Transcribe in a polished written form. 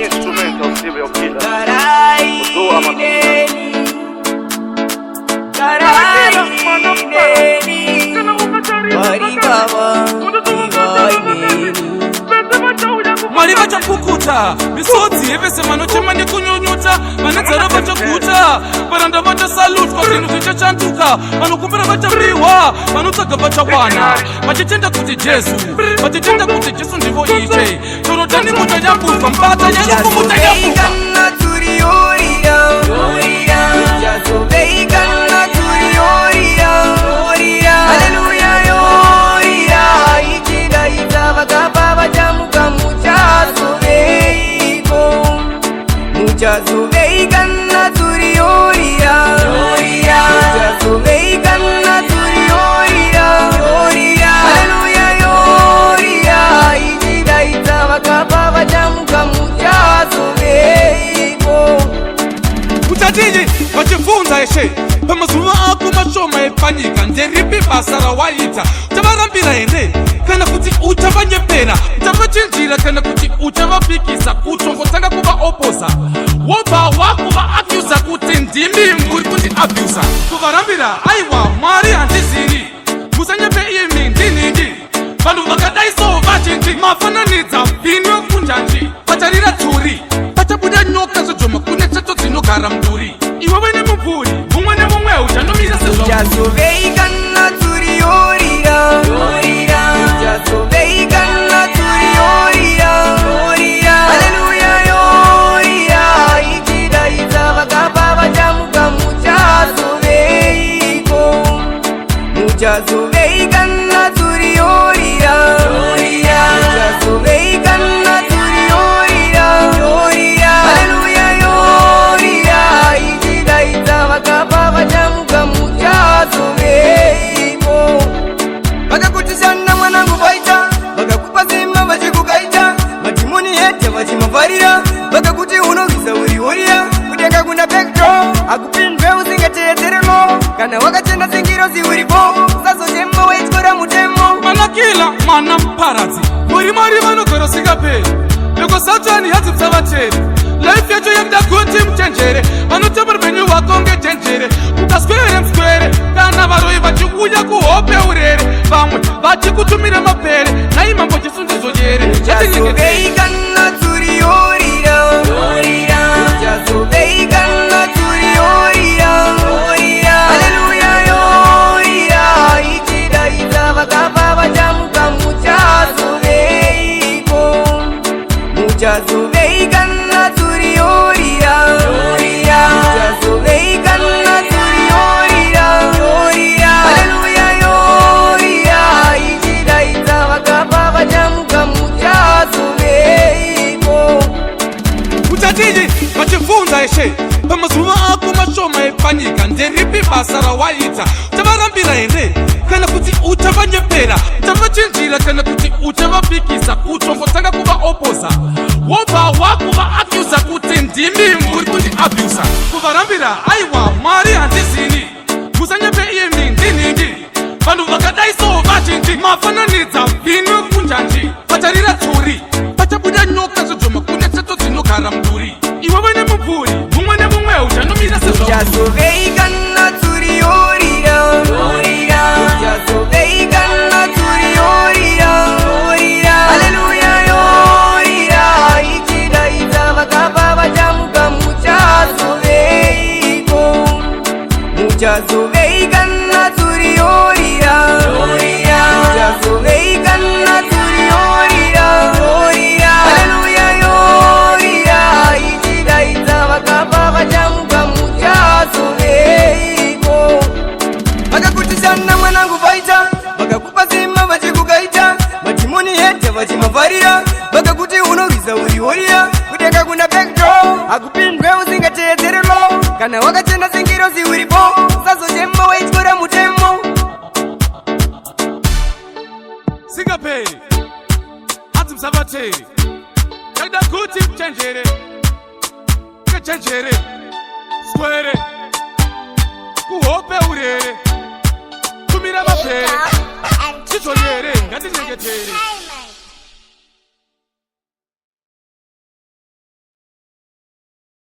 Instrumental serial killer. Garai neni, garai neni, Mwari Baba, ivai neni. Mwari vachapukuta misodzi yevese vanochema nekunyunyuta. Vane nzara vachaguta, varanda vachasalutwa, zvinhu zvichachanduka. Vanokumbira vachapiwa, vanotsvaga vachawana, vachitenda kuti Jesu, vachitenda kuti Jesu ndivo Ishe. Jorodhani muchayambuka, mbata yerufu muchayambuka. Kana turiorira, Uchazovei kana turiorira, Haleluya yorira, ichidaidza vakafa vachamuka. Muchazoveiko, muchazovei kana turiorira, Muchazovei kana turiorira, Haleluya yorira, ichidaidza vakafa vachamuka. Muchazoveiko? Uchadii vachibvunza, Ishe, pamazuva ako mashoma epanyika, nderipi basa rawaita? Uchavarambira here kana kuti uchavanyepera? Uchavachinjira kana kuti uchavapikisa? Kutongotanga kuvaoposa, wobva wakuvaakusa kuti ndimi muri kundiabhusa. Kuvarambira, aiwa, Mwari handizini. Musanyepe imi, ndinini. Vanhu vakadai so vazhinji, mafananidza vhino kunjanji. Pacharira turi, pachabuda nyoka zvedhoma, kune tsato dzinogara muduri. Iwewe nemumvuri mumwe nemumwe uchanomira sezva. Uchazovei kana turiorira, Uchazovei kana turiorira, Haleluya yorira, ichidaidza vakafa vachamuka. Muchazoveiko, muchazovei kana turiorira, Uchazovei kana turiorira, Haleluya yorira, ichidaidza vakafa vachamuka. Muchazoveiko? Vakakuti shanda mwanangu vaita, vakakupa simba vachikukaita, madhimoni hete vachimafarira, vakakuti unorwisa uri warrior. Kudenga kuna backdoor, hakupindwe usingateedzere law. Kana wakachena sengirozi uripo, usazochema weityora mutemo. Manakila mwana muparadzi, muri Mwari vanogara singaperi loko Satani yadzipsa vateri. Life yacho yekuda kuti muchenjere, vanotamba upenyu hwako ngechenjere. Ukaswere muswere, kana varoi vachiuya kuhope urere, vamwe vachikutumira mapere. Nai Mambo Jesu ndizoyere. Uchazovei kana turiorira, Uchazovei kana turiorira, Haleluya yorira, ichidaidza vakafa vachamuka. Muchazoveiko, muchazovei kana turiorira, Uchazovei kana turiorira, Haleluya yorira, ichidaidza vakafa vachamuka. Muchazoveiko? Uchadii vachibvunza, Ishe, pamazuva ako mashoma epanyika, nderipi basa rawaita? Uchavarambira here kana kuti uchavanyepera? Uchavachinjira kana kuti uchavapikisa? Kutongotanga kuvaoposa, wobva wakuvaakusa kuti ndimi muri kundiabhusa. Kuvarambira, aiwa, Mwari handizini. Musanyepe imi, ndinini. Vanhu vakadai so vazhinji, mafananidza vhino kunjanji. Pacharira tsuri, pachabuda nyoka zvedhoma, kune tsato dzinogara muduri. Iwewe nemumvuri mumwe nemumwe uchanomira sezva. Uchazovei kana turiorira, Uchazovei kana turiorira, Haleluya yorira, ichidaidza vakafa vachamuka. Muchazoveiko, muchazovei kana turiorira, Uchazovei kana turiorira, Haleluya yorira, ichidaidza vakafa vachamuka. Muchazoveiko? Vakakuti shanda mwanangu vaita, vakakupa simba vachikukaita, madhimoni hete vachimafarira, vakakuti unorwisa uri warrior. Kudenga kuna backdoor, hakupindwe usingateedzere law. Kana wakachena sengirozi uripo, usazochema weityora mutemo. Singaperi hanzi musavateri, yakuda kuti muchenjere, kechenjere square, kuhope urere, tumira mapere, chizoyere, ngatinyengetere.